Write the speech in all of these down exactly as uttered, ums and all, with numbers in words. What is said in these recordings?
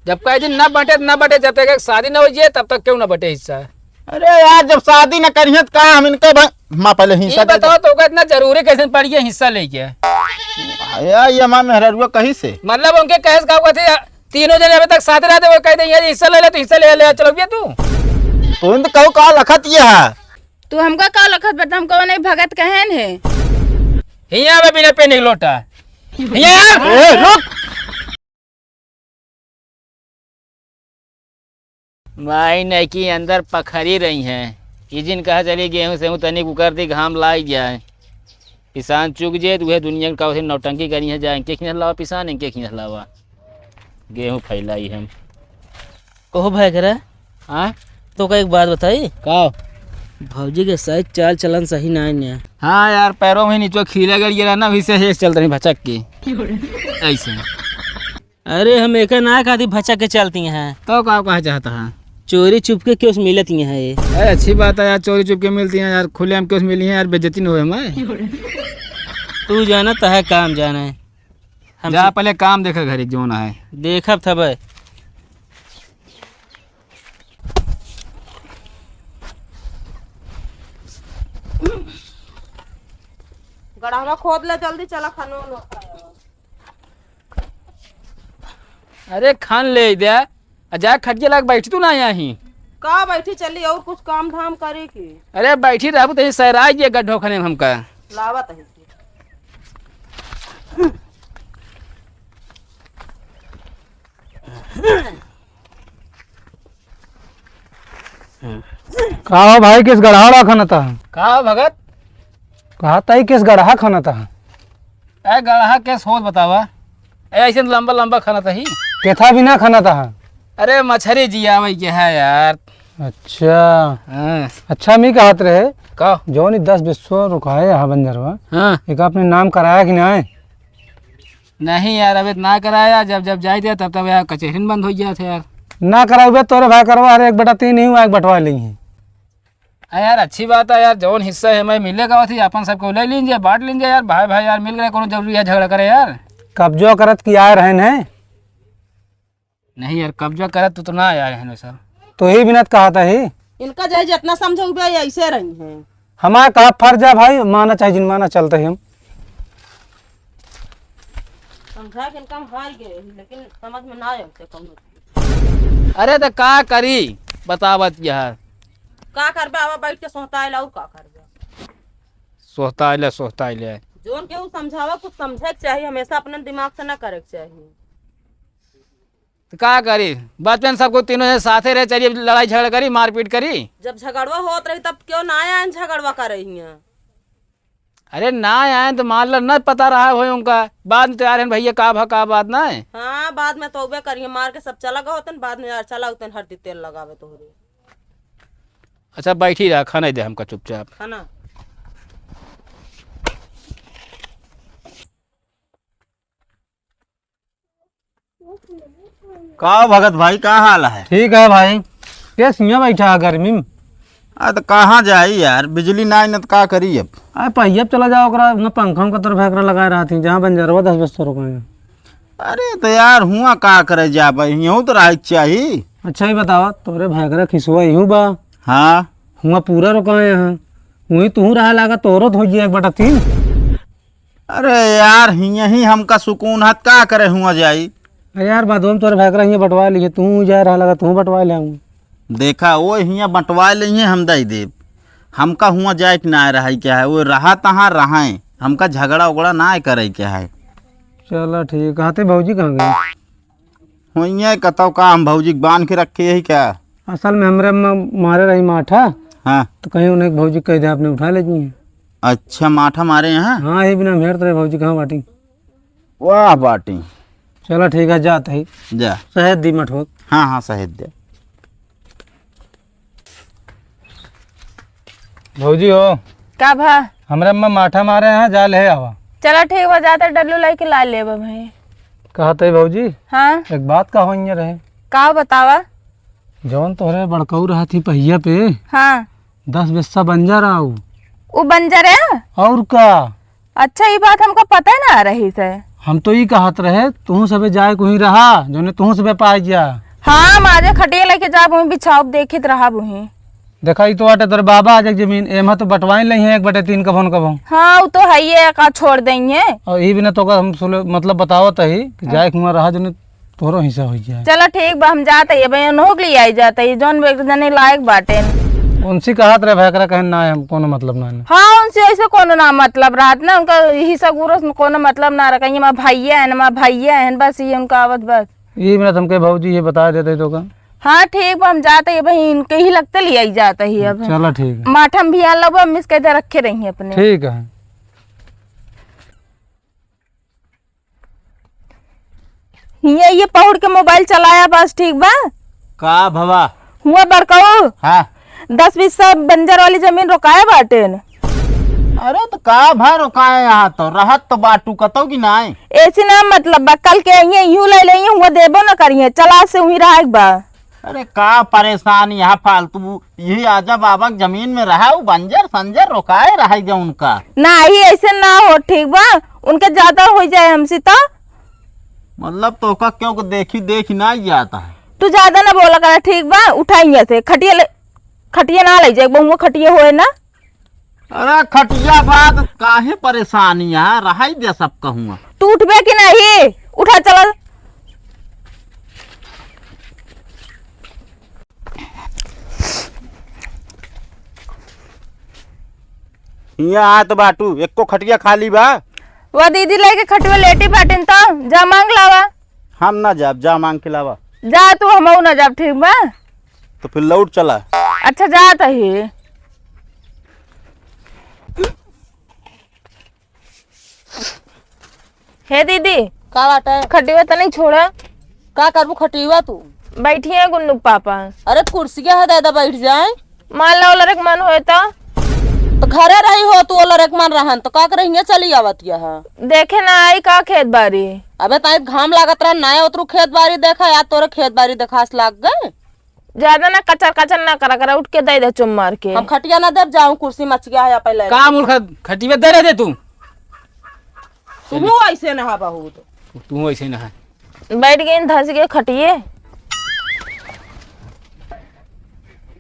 जब कहे दिन ना बटे, ना बटे, जब तक शादी ना हो जाए, तब तक क्यों ना बटे हिस्सा। अरे यार, जब शादी ना करिहे, तो का हम इनका भ-, माँ पहले हिस्सा ये दे दे। बताओ, तो का इतना जरूरी कैसे पड़ गया हिस्सा लेके? यार, ये हमार मेहररुआ कहीं से? मतलब, उनके कहे से का हुआ थे, तीनों जने अभी तक साथ रहते, वो कह दे, "ये हिस्सा ले ले, तो हिस्सा ले ले, चलो भैया तू।" तो इन तो कहू का लखत ये है? तू हमका का लखत बता, हम कौन नहीं भगत कहन है? हिया बे बिना पेन एक लोटा। हिया। ए, रुक। माई नैकी अंदर पखरी रही हैं। ई जिन कहा चली गेहूं से हूं तनिक उकर दी, घाम लाग जाए। पिसान चुक जाए तो वह दुनिया का उसे नौटंकी करी है, जाए इनके खींच लावा पिसान, इनके खींच लावा। गेहूं फैलाई हम। कहो भाई करा। हाँ? तो का एक बात बताई? का? भौजी के शायद चाल चलन सही ना है। हाँ यार, पैरों में नीचे खीले गड़ गिरा ना, वही से हेस चल रही भचक के। ऐसे। अरे, हम एका ना खाती भचक के चलती हैं। तो का कहा चाहता है? चोरी चुप के क्यों मिलती हैं ये? अरे, अच्छी बात है यार, चोरी चुप के मिलती हैं यार, खुलेआम क्यों मिली हैं यार, बेइज्जती न होए हमारे। तू जानत है काम जाना है। हम जा से पहले काम देखा घरे जोन है। देखब थबे। गड़हवा खोद ले जल्दी, चला खानो वानो खाए। अरे खान ले दे, आ जा खटिया लाग बैठ तू ना यहीं। का बैठी चली और कुछ काम धाम करे की? अरे बैठी रहबू तहीं सैराज ये गड्ढो खने में हमका। लावत है। का हो भाई, किस गड़हा खनता है? का हो भगत? कहा ताई किस गड़हा खनता है? ए गड़हा के सोच बतावा। ए ऐसे लंबा लंबा खनता ही। केथा भी ना खनता है। अरे मछरी जियावे के है यार। अच्छा। हाँ। अच्छा, मी कहत रहे, का? जौन ई दस बीस सौ रुकाए यहाँ बंजरवा, हाँ। एक अपने नाम कराया कि ना? नहीं यार, अबे ना कराया, जब जब जाइत है तब तब यार कचेहरी में बंद हो गया था यार। ना कराउबे तोरे भाई करवा, अरे एक बटा तीन ही हुआ, एक बंटवा ली है। अरे यार अच्छी बात है यार, जौन हिस्सा है मैं मिलेगा वही अपन सबको ले लीजिए, बांट लीजिए यार, भाई भाई यार मिल गए, कौन जरूरी है झगड़ा करे यार। कब्जो करत की आए रहन है। नहीं यार, कब्जा करत तो, तो ना आया है ना सर। तो ही बिनत कहा था ही। इनका चाहे जितना समझाऊ बे, ऐसे रही हैं। हमारा कहा फर्ज है भाई, माना चाहे जिन माना, चलते ही हम। समझा के इनका हम हार गए, लेकिन समझ में ना आए हमसे कौनो चीज। अरे तो का करी, बतावत यार। का करबे, आवा बैठ के सोहता आइला, और का करबे? सोहता आइला, सोहता आइला। जोन केहू समझावा, कुछ समझे के चाहिए, हमेशा अपने दिमाग से ना करे के चाहिए। तो का करी? बचपन सबको तीनों जने साथे रहे, चलिए लड़ाई झगड़ा करी, मारपीट करी। जब झगड़वा होत रही तब क्यों ना आए झगड़वा करे हियां? अरे ना आए तो मान लो ना पता रहा हो उनका, बाद में तो यार हैं भैया का भा का बात ना है। हाँ, बाद में तोबे करिए, मार के सब चला गए होतन, बाद में यार चला उतन हर दी तेल लगावे तोहरे। अच्छा बैठी रहा, खाना दे हमका चुपचाप। खाना। का भगत भाई, का हाल है? ठीक है भाई। के सिया बैठा है गर्मी में? आ, तो कहाँ जाई यार, बिजली ना आई न तो का करी अब? अरे, पहिया पे चला जाओ, ओकरा में पंखा उनका तरफ एकरा लगाए रहती, जहाँ बंजरवा दस बजे से रुकेंगे। अरे, तो यार, हुआ का करे जाबे, यहूँ तो रहे के चाही। अच्छा, ही बतावा, तोरे भैकरा खिसुआ यहू बा? हाँ। हुआ पूरा रुकाए हैं, वहीं तू रहा लागा, तोरो तो हो गया एक बटा तीन। अरे यार, हियहीं हमका सुकून हत, का करे हुआ जाई? अरे यार, बादो में तोरे भैकरा हियाँ बंटवा लिए, तू जा रहा लगा, तू बंटवा ले आऊँ। देखा, वो हियाँ बंटवा लिए, हम दे देब। हमका हुआ जाए के ना रहे क्या है, वो रहा तहाँ रहे, हमका झगड़ा उगड़ा ना करे क्या है। चला ठीक, कहते भौजी कहाँ गई? हुइये कतौ का हम भौजी के बांध के रखे यही क्या? असल में हमरे अम्मा मारे रही माठा। हाँ। तो कहीं उन्हें भौजी कह दे आपने उठा ले जी। अच्छा, माठा मारे हैं? हाँ, ये बिना भेड़ तेरे भौजी कहाँ बाटी? वाह बाटी। चला ठीक है, जात है। जा। शहद दी मठोत। हाँ, हाँ, शहद दे। भौजी हो। का भा? हमरे अम्मा माठा मारे हैं, जा ले आवा। चला ठीक बा, जाता डल्लू लाई के ला लेबा भाई। कहत है भौजी। हाँ। एक बात का होइए रहे। का बतावा? जौन तोहरे बड़कऊ रहा थी पहिया पे। हाँ। दस बिस्सा बंजर आऊ। उ बंजर है? और का? अच्छा, ये बात हमको पता ना रही से। हम तो ई कहत रहे, तुहूँ सबे जाए कुहीं रहा, जौने तुहूँ सबे पाए जा। हाँ, हम आजे खटिया लेके जाब, वहीं बिछाउब, देखित रहब वहीं। देखा, ई तो आटे तोरे बाबा आज एक जमीन, एमा तो बंटवाइन लइहें एक बटे तीन कभों न कभों। हाँ, उ तो हइये, का छोड़ देइहें। और ई बिना तोका हम सुले-, मतलब बतावत ही कि जाए कुहाँ रहा, जौने तोहरो हिस्सा होइ जाए। चला ठीक बा, हम जात ही, अब उन्हों के लिए आई जात ही, जौन एक जने लायक बाटे। उनसे कहत रहे भैकरा कहेन ना, हम कोनो मतलब ना है। हाँ, उनसे ऐसे कोनो ना मतलब रहत ना, उनका हिस्सा गुरस में कोनो मतलब ना रखा, ये हमार भइया है, हमार भइया है, बस ये उनका आवत बस। ये मिनट हमके भौजी ये बता देते तो का। हाँ ठीक बा, हम जात ही, अब इनके ही लगते लिए आई जात ही अब। चला ठीक है। माठम भी आ लो, अब मिस कहते रखे रही अपने। ठीक है। हिया ये पहुड़ के मोबाइल चलाया बस, ठीक बा? का भवा? हुआ बड़काऊ? हाँ। दस बीस सब बंजर वाली जमीन रोकाए बाटेन। अरे तो का भा रोकाए, यहाँ तो रहत तो बाटू कतौ की नाय। ऐसे ना मतलब बा, कल के अइहें, यूं ले लेइहें, हुआ देबो ना करिहें, चला से वहीं रहे बा। अरे का परेशान यहाँ फालतू, यही आजा बाबा के जमीन में रहा, उ बंजर संजर रोकाए रहे जा उनका। नाही, ऐसे ना हो, ठीक बा? उनके ज्यादा हो जाए हमसे तो। मतलब तोका क्यों को देखी देखी ना जाता है। तू ज्यादा ना बोला करा, ठीक बा? उठा यहाँ से खटिया ले, खटिया ना ले जाए, बहुआ खटिया होए ना। अरे खटिया बाद काहे परेशानी है, रहाई दे सब कहूँगा। तू उठबे कि नहीं? उठा चल। हियाँ आत बाटू, एको खटिया खाली बा? वो दीदी लेके खटिया लेटी बाटिन तो, जा मांग लावा। हम ना जाब, जा मांग के लावा। जा तू, हमहू ना जाब, ठीक बा? तो फिर लौट चला। अच्छा, जात ही। हे दीदी, का बाटे? खटिया तनी छोड़ा। का करबू खटिया तू? बैठिए गुन्नू के पापा। अरे कुर्सिया है दादा, बैठ जाए। मान लो लड़क मन होए तो? तो घरे रही हो तू, लड़क मन रहन तो का करे हियां चली आवत यह? देखे ना आई का खेत बाड़ी? अबे ताई घाम लागत रहा, ना उतरू खेत बाड़ी देखा, या तोरे खेत बाड़ी देखास लाग गए। ज्यादा ना कचर कचर ना करा करा, उठ के दे दे चुम मार के। हम खटिया ना देब, जाऊं कुर्सी मच गया है पहले। का मूर्ख, खटिया दे रहे दे तू। तू ऐसे ना हा बहुत। तू ऐसे ना है। बैठ गई धस के खटिए।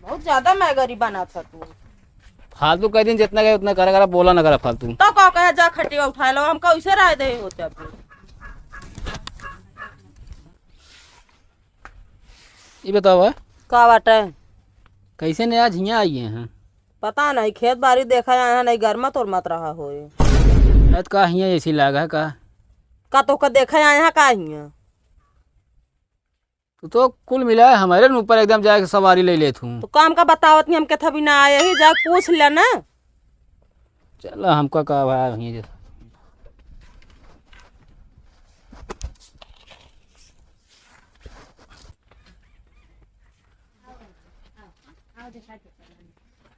बहुत ज्यादा मैं गरीब बना था तू। फालतू कह दिन जितना गए उतना करा करा, बोला ना करा फालतू। तो का कहे जा खटिया उठा लो, हम कैसे रह दे होते अब। ई बतावा। का बाटे? कैसे ने आज हियाँ आई हैं? पता नहीं, खेत बाड़ी देखा आए हैं, नहीं गरमत उरमत रहा होए। आज का हियाँ ऐसी लागा का? का तोका देखा आए हैं का हियाँ? तू तो कुल मिला है हमारे न ऊपर एकदम जाके सवारी ले लेत हूँ। तो काम का बतावत नहीं, हम के थबी ना आए ही, जा पूछ ले ना। चला, हमका का भाई, वहीं जे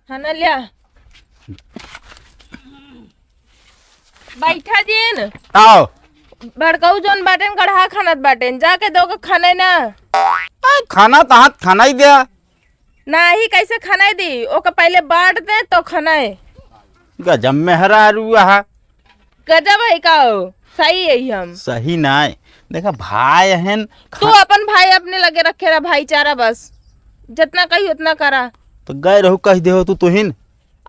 खाना लिया। बैठा जिन। आओ। बड़काऊ जौन बाटेन, गढ़ा खानत बाटेन, जाके दो के खाना ना। आ, खाना तो हाथ खाना ही दिया। नाही, कैसे खनाई दी? ओका पहले बांट दे तो खनाए। गजब मेहरारू आहा। गजब है का हो? सही है हम। सही नाय। देखा भाई हन, तू खा- अपन भाई अपने लगे रखे रहा, भाईचारा बस। जितना कही उतना करा। तो गए रहू कह दे हो तू तुहिन।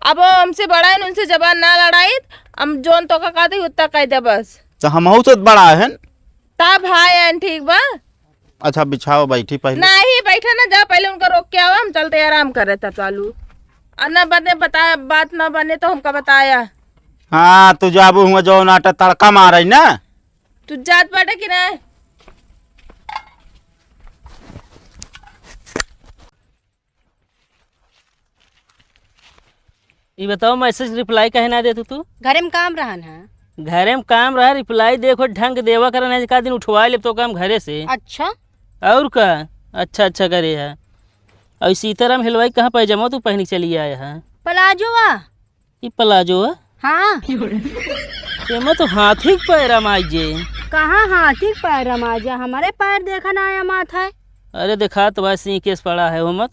अब वो हमसे बड़ा है, उनसे जबान ना लड़ाई। हम जोन तो का कहते उतना कह दे बस। तो हमहू से बड़ा है। ता भाई है, ठीक बा। अच्छा, बिछाओ, बैठी पहले। नहीं, बैठा ना, जा पहले उनका रोक के आवा, हम चलते आराम करे तब चालू। और ना बने बता, बात ना बने तो हमका बताया। हाँ, तू जाबू हुआ जो नाटा तड़का मारे ना। तू जात बाटे कि ना? ई बताओ, मैसेज रिप्लाई काहे ना देतू तू? घरे में काम रहन है। घरे में काम रहा, रिप्लाई देखो ढंग देवा करन है, का दिन उठवा लेब तो काम घरे से। अच्छा। और का? अच्छा, अच्छा करे है। और सीताराम हिलवाई कहाँ पैजामा तू पहन के चली आया है? प्लाजो आ। ई प्लाजो आ? हाँ। एमा तो हाथी के पैर अमाई जे। कहाँ हाथी के पैर अमाई जे? हमारे पैर देखा ना आया माथा है। अरे देखा तो भाई सिंह केस पड़ा है, वो मत।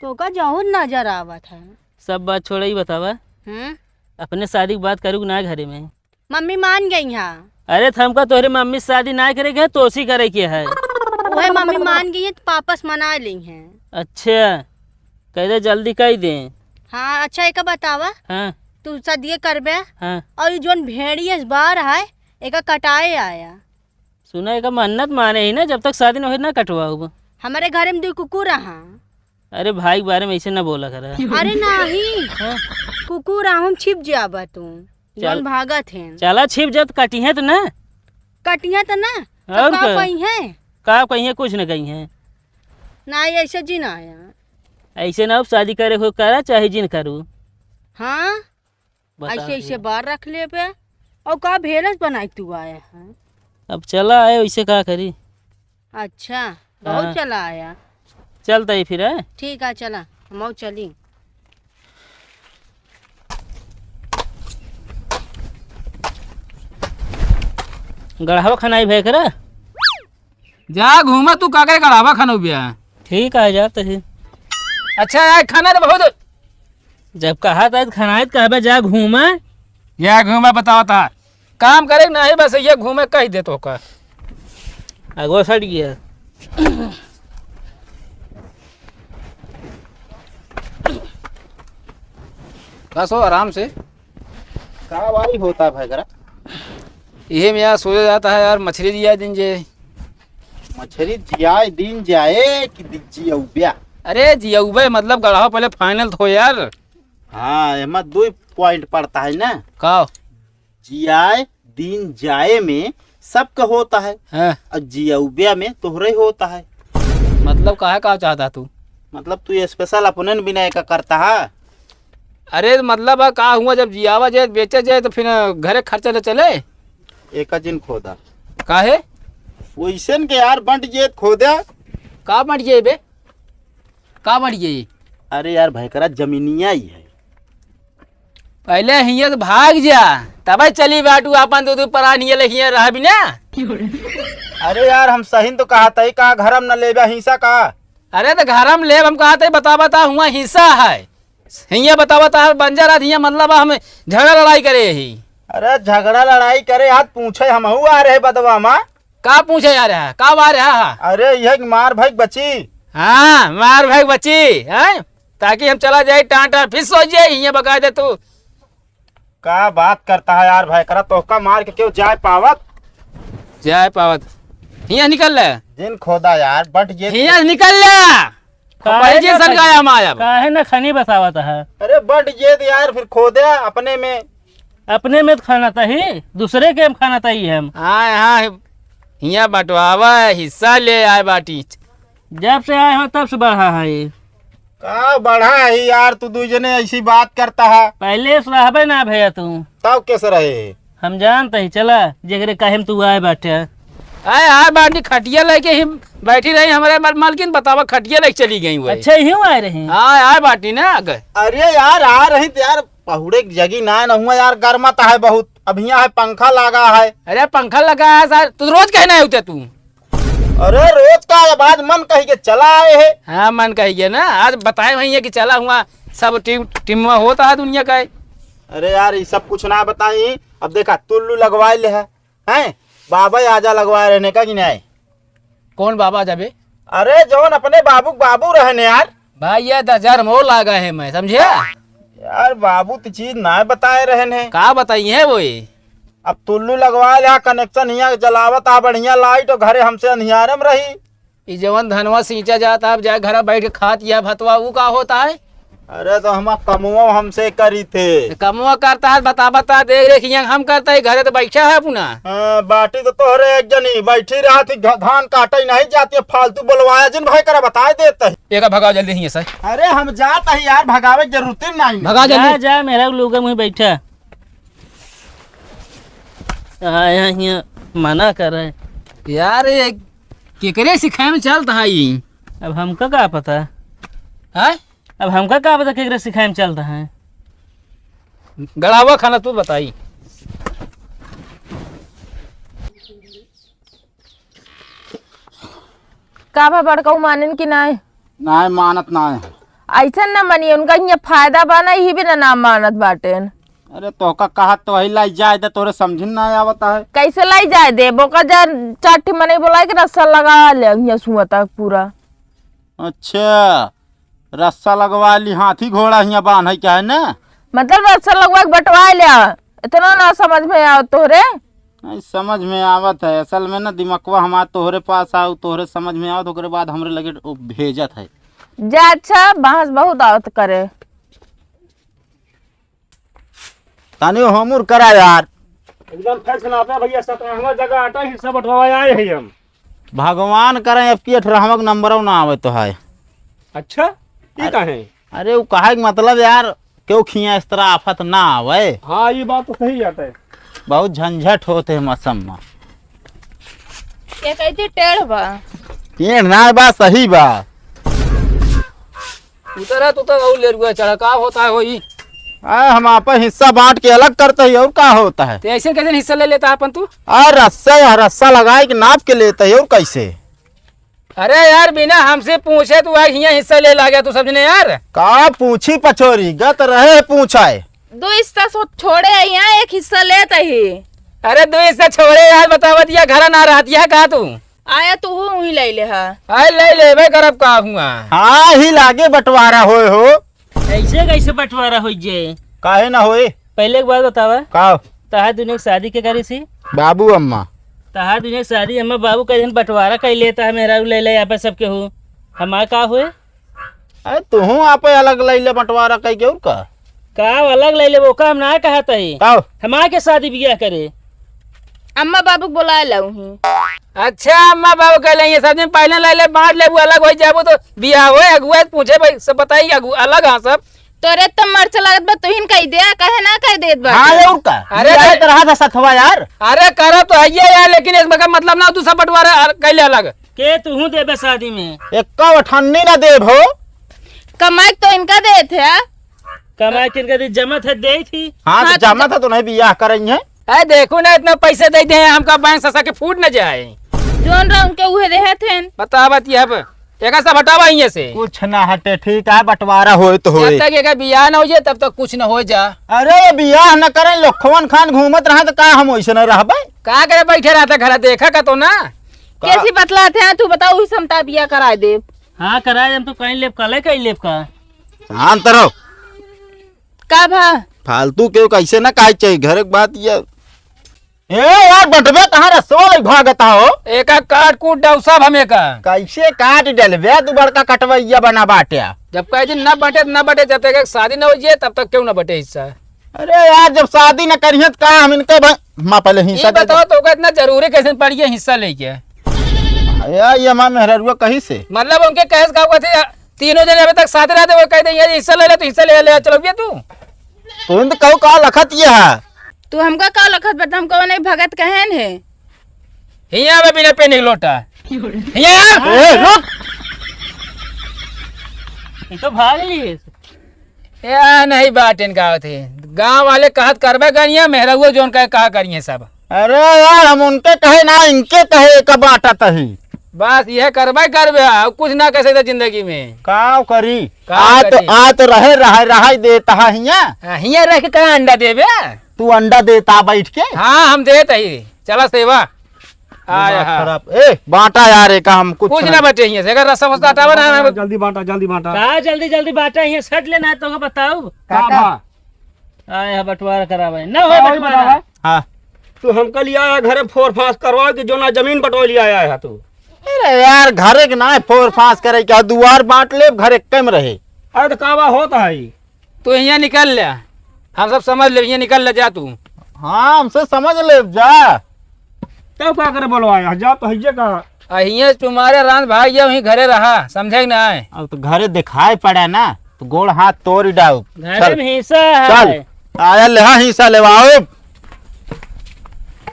तो का जहूर नजर आवत है। सब बात छोड़ा, ई बतावा। हम्म? अपने शादी की बात करू कि ना घरे में? मम्मी मान गई हैं। अरे, त हमका तोहरे मम्मी से शादी नाहीं करे के है, तोसी करे के है। उहे मम्मी मान गई है, त पापा से मना लेइहैं। अच्छा, कह दे, जल्दी कह दे। हाँ, अच्छा, एका बतावा, हाँ। तू शादी करबे? हाँ। और ई जौन भेड़िया बार है, एका कटाए आया। सुना, एका मन्नत माने ही ना, जब तक शादी न होए ना कटवाउब। हमरे घरे में दुइ कुकुर रहा। अरे भाई के बारे में ऐसे ना बोला करा। अरे नाहीं, हाँ? कुकुर आहूँ छिप जाबा तू, चल। जौन भागत हैं। चला छिप जात, कटिहैं त ना। कटिहैं त ना, त और का का? कहिहैं? का कहिहैं, कुछ न कहिहैं। नाहीं, ऐसे जिन आया। ऐसे ना, अब शादी करे हो करा, चाहे जिन करू। हाँ? बता ऐसे, ऐसे दिया। बार रख लेबे। और का भेलस बनाई तू आया है? अब चला आए, वैसे का करी? अच्छा, बहुत हाँ। चला आया। चलता ही फिर, है? ठीक है, चला, हम चली। गढ़वा खनाई भय करा। जा घूमा तू, का करे गढ़वा खनौबिया? ठीक है, जाते ही। अच्छा, यार, खाना तो बहुत। जब कहा था, खाना है, तो कहबे, जा घूमा। या घूमा, बतावा था। काम करे के नहीं, बस ये घूमे कह दे तो का। अगवा सट गया। बस हो, आराम से। का भाई होता है करा? इहे में यार सोचा जाता है यार, मछली जियाए दिन जे। मछली जियाए दिन जाए कि दि-, जियउब्या? अरे जियउबे मतलब गढ़वा पहले final तो हो यार। हाँ, एमा दो point पड़ता है ना। का? जियाए दिन जाए में सबका होता है, हाँ। और जियउब्या में तोहरे होता है। मतलब काहे का चाहता तू? मतलब तू special अपने न बिना एका करता है? अरे मतलब है का हुआ, जब जियावा जाए, बेचे जाए तो फिर घरे खर्चा न चले? एका जिन खोदा। काहे? वैसन के यार बंट जे खोदा। का बंट जे बे? का बंट जे? अरे यार भयकरा जमीनिया ही है। पहले हियाँ से भाग जा, तबे चली बाटू आपन दो दो परान हियाँ ले हियाँ रहबी ना। अरे यार हम सही तो कहा तई का घर में न लेबा हिस्सा का? अरे तो घर में लेब हम कहा तई बता बता हुआ हिस्सा है। हियाँ बतावा ता बंजर आदमी हियाँ, मतलब हम झगड़ा लड़ाई करे ही। अरे झगड़ा लड़ाई करे, आज पूछे हमहू आ रहे बदवा मा। का पूछे आ रहा? का आ रहा है? अरे यह कि मार भाई बची। हाँ, मार भाई बची, हैं? ताकि हम चला जाए टांटा, फिर सो जाए, हियाँ बका दे तू। का बात करता है यार भयकरा, तोहका मार के क्यों जाए पावत? जाए पावत। हियाँ निकल ले। जिन खोदा यार, बंट जे। हियाँ निकल ले। काहे पहले ना सन खनी? गाया हम आया बा। काहे ना खनी बतावत है? अरे बंट जे तो यार, फिर खोदे अपने में। अपने में तो खाना तही, दूसरे के हम खाना तही हम। हाँ, हाँ, हियाँ बंटवावा, हिस्सा ले आए बाटी। जब से आए हो तब से बढ़ा है ये। का बढ़ा है यार, तू दू जने ऐसी बात करता है। पहले से रहबे ना भैया तू। तब कैसे रहे? हम जानते ही, चला, जेकरे काहे में तू आए बाटे। आए, आए बाटी, खटिया लेके ही बैठी रही, हमारे मल-, मालकिन बतावा, खटिया लेके चली गई हुआ। अच्छा, यूं आए रही? हाँ, आए बाटी ना, अगर। अरे यार, आ रही तो यार, पहुड़े की जगह ना, ना हुआ यार, गर्मा तो है बहुत। अब यहाँ है, पंखा लगा है। अरे, पंखा लगा है सर, तू रोज कहना है उते तू। अरे रोज का, अब आज मन कही के चला आए है। हाँ, मन कही के ना, आज बताए हुई है कि चला हुआ, सब टीम, टीम में होता है दुनिया का है। अरे यार, ये सब कुछ ना बताई। अब देखा, तुल्लू लगवाए ले है, हैं? बाबा आजा लगवाए रहने का कि नहीं? कौन बाबा आजा बे? अरे जौन अपने बाबू के बाबू रहने यार। भाई, ये दस हजार मोर लागा है मैं, समझे? यार बाबू तो चीज ना बताए रहने। का बताई है वो ये? अब तुल्लू लगवा लिया, connection हियाँ जलावत आ बढ़िया light, और घरे हमसे अंधियारे में रही। ई जवन धनवा सींचा जाता, अब जाए घर बैठ के खात या भतवा, ऊ का होता है? अरे तो हमार कमवा हमसे करी थे। तो कमवा करता है, बता बता देख रेख हियाँ हम करता है, घरे तो बैठा है अपना। हाँ, बाटी तो तोहरे एक जनी बैठी रहत ही, घ-, धान काटे नहीं जाती है, फालतू बोलवाया जिन भाई करा बताए देता है। एका भगाओ जल्दी हियाँ से। अरे हम जात ही यार, भगावे के जरूरत ही नहीं। भगा जल्दी। जा, जा, मेरा लोग मुँह बैठा। आया हियाँ मना करे। यार, ये केकरे सिखाए में चलत है ई? अब हमका का पता? हैं? अब हमका का पता केकरे सिखाए में चलत है? गड़ावा खाना तू बताई। का भा बड़काऊ मानेन कि नाय? नाय मानत नाय। अइसन ना मानिए, उनका हियाँ फायदा बा ना, यही बिना ना मानत बाटेन। अरे तोहका कहा तो वही लाई जाए दे, तोरे समझ ना आवता है। कैसे लाई जाए दे? बोका जा चार ठी मनई बोलाए के रस्सा लगा ले, हियाँ सुआ तक पूरा। अच्छा, रस्सा लगवा ली, हाथी घोड़ा हियाँ बान्हे के है ना? मतलब रस्सा लगवा के बंटवा लिया, इतना ना समझ में आव तोहरे? नहीं, समझ में आवत है। असल में ना दिमकवा हमार तोहरे पास आउ, तोहरे समझ में आवत, ओकरे बाद हमरे लगे उ भेजत है। जा अच्छा, बहस बहुत आवत करे। तनी होमुर करा यार। एकदम फैसला पे भैया, सत्रहवाँ जगह आटा हिस्सा बंटवावे आए हैं हम। भगवान करे अब की अठारहवाँ के नंबरौ ना आवे तो है। अच्छा, ये अरे, काहे? अरे वो कहे के मतलब यार, क्यों खिया इस तरह आफत ना आवे। हाँ, ये बात तो सही बात है। बहुत झंझट होते हैं मौसम में। ये कहती टेढ़ बा। टेढ़ ना बा, सही बा। उतरा तो, तो और लेरुआ चढ़ा, का होता है वही? आ, हम आपन हिस्सा बांट के अलग करते ही, और का होता है? तो ऐसे कैसे हिस्सा ले लेता अपन तू? आ, रस्सा, रस्सा लगाए के नाप के लेते ही, और कैसे? अरे यार, बिना हमसे पूछे तू आ हियाँ हिस्सा ले लागे तू समझने यार। का पूछी पछोरी, गत रहे पूछाए। दो हिस्सा सो-, छोड़े है यहाँ, एक हिस्सा लेते ही। अरे दो हिस्सा छोड़े यार, बतावत या घर ना रहत या का तू? आया तू हूँ, वहीं ले ले हा। आए ले लेबे करब का हुआ। हाँ, ही लागे बंटवारा होए हो। ऐसे कैसे बंटवारा होई जे? काहे ना होए? पहले एक बात बतावा। का? तहार दुनिया की शादी के करी सी? बाबू अम्मा। तहार दुनिया की शादी अम्मा बाबू का दिन बंटवारा कर लेता है, मेहरारू ले ले यहाँ पे सबके हो। हमार का होए? अरे तुहूँ आपे अलग लैले बंटवारा कई के और का? का अलग लैले, वो का हम ना कहत ही। का? हमार के शादी बियाह करे। अम्मा बाबू के बोलाए लाऊ ही। अच्छा, अम्मा बाबू कह लेंगे, सब दिन पहले लैले बांट लेबू, अलग हो जाबू तो बियाह होए, अगुआ पूछे भाई, सब बताई अगुआ अलग हाँ सब। तोरे तो मर्च लगत बा, तुहिन कह दे, कहे ना कह देत बा। हाँ, और का? अरे बियाह तो रहा था सथवा यार। अरे करो तो है ये यार, लेकिन इसमें का मतलब ना तू सब बंटवारा अर-, कैले अलग। के तुहूँ देबे शादी में? एक्का अठन्नी ना देब हो। कमाई तो इनका देत है। कमाई किनका दी, जमत है देत ही। हाँ, हाँ, तो तो जमत है तो नहीं बियाह करई है। अरे देखो ना, इतना पैसा दे दे हमका बैंक से सके फूट न जाए। जोन रहा उनके उहे देहत हैं। बता बात ये अब, एका सब हटावा हियाँ से। कुछ ना हटे, ठीक है, बंटवारा होए तो होए। जब तक एका बियाह ना हो जाए, तब तक कुछ ना हो जा। अरे, ये बियाह न करें, लखवन खान घूमत रहा तो का हम वैसे न रहबे? का करे बैठे रहता घर, देखा का तो ना। का? कैसी बतलाते हैं, तू बताओ, उही समता बियाह कराए दे। हाँ, कराए, हम तो कहीं लेब, कल कहीं लेब का। शांत रहो। का भा? फालतू केहू कैसे ना काहे चाहिए, घर के बात ये। ए यार, बंटबे कहाँ रसवा लई भागता हो? एका काट कूट डाउ सब हम एका। कैसे काट डलबे, तू बड़का कटवैया बना बाटे। जब कहे दिन ना बंटे, ना बंटे, जब तक एक शादी ना हो जाए, तब तक क्यों ना बंटे हिस्सा। अरे यार, जब शादी ना करिए तो का हम इनके भ-, माँ पहले हिस्सा ई दे दे। बताओ, तो ओका इतना जरूरी कैसे पड़ गया हिस्सा लेके? यार, ये हमार मेहररुआ कहीं से? मतलब उनके कहे से का हुआ थे, तीनों जने अभी तक साथ रहते, वो कह दे, "ये हिस्सा ले ले, तो हिस्सा ले ले, चलो भैया तू।" तो इन तो कहू का लखत ये है? तू हमका का लखत बता, हम कौन है भगत कहन है? हियाँ में बिना पेन एक लोटा। हियाँ। ए, रुक। ये तो भाग लिए। या नहीं बाटेन का होते। गाँव वाले कहत करबे करिए, मेहररुआ जोन कहे कहा करिए सब। अरे यार, हम उनके कहे ना, इनके कहे का बाटत ही। बस यह करबे करबे, और कुछ ना कह सकते जिंदगी में। का करी? का आ तो, करी? आ तो रहे, रहे, रहे देता है हियाँ। हाँ, हियाँ रह के का अंडा देबे? तू अंडा देता बैठ के? हाँ, हम देत ही। चला सेवा। आय दिमाग हा। खराब। ए, बांटा यार, एका हम कुछ कुछ ना ना बचे हियाँ से। अगर रस्सा वस्सा हटावा ना, ना, ना, ना। जल्दी बांटा, जल्दी बांटा। का जल्दी, जल्दी बांटा हियाँ, सट लेना है तो बताओ। का काका। भा? आय हा, बंटवारा करावे। ना हो का होई बंटवारा। बतावा? हाँ। तू हमका लिया आया घरे फोर फास करवा के जो ना जमीन बंटवा लिया आया है तू। अरे यार, घरे के ना फोर फास करे, क्या दुआर बांट ले, घर एक में रहे। अरे तो कावा होता है? तू हियाँ निकल ले, हम सब समझ ले, हियाँ निकल ले जा तू। हाँ, हमसे समझ ले जा। तब का करे बोलवाया, जा तो हइये का। आ हियाँ तुम्हारे रांध भाग गया, वहीं घरे रहा, समझे कि ना? अब तो घरे दिखाई पड़ा ना, तो गोड़ हाथ तोड़ डाउ। घरे चल। में हिस्सा है। चल, आया ले, हाँ, हिस्सा लेवाओ।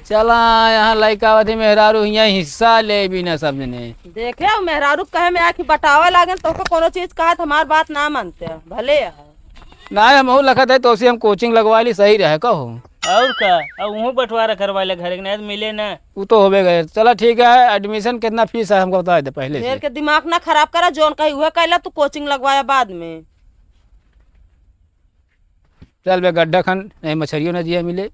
चला, यहाँ लइका अवधि मेहरारू हियाँ हिस्सा ले भी ना समझने। देखे, उ मेहरारू कहे में आके बटावे लागन, तो ओके कोनो चीज कहा, तो हमार बात ना मानते, भले है। ना, हम लखत है, तो उसे हम कोचिंग लगवा ली, सही रहे, कहो। और का? अब वहूँ बंटवारा करवा ले, घर के नहीं तो मिले ना। उ तो होबे गए। चला ठीक है, एडमिशन कितना फीस है हमको बता दे पहले से। ढेर के दिमाग ना खराब करा, जोन कही उहे कैला, तू कोचिंग लगवाया बाद में। चल बे गड्ढा खन, नहीं मछरियो न जिया मिले।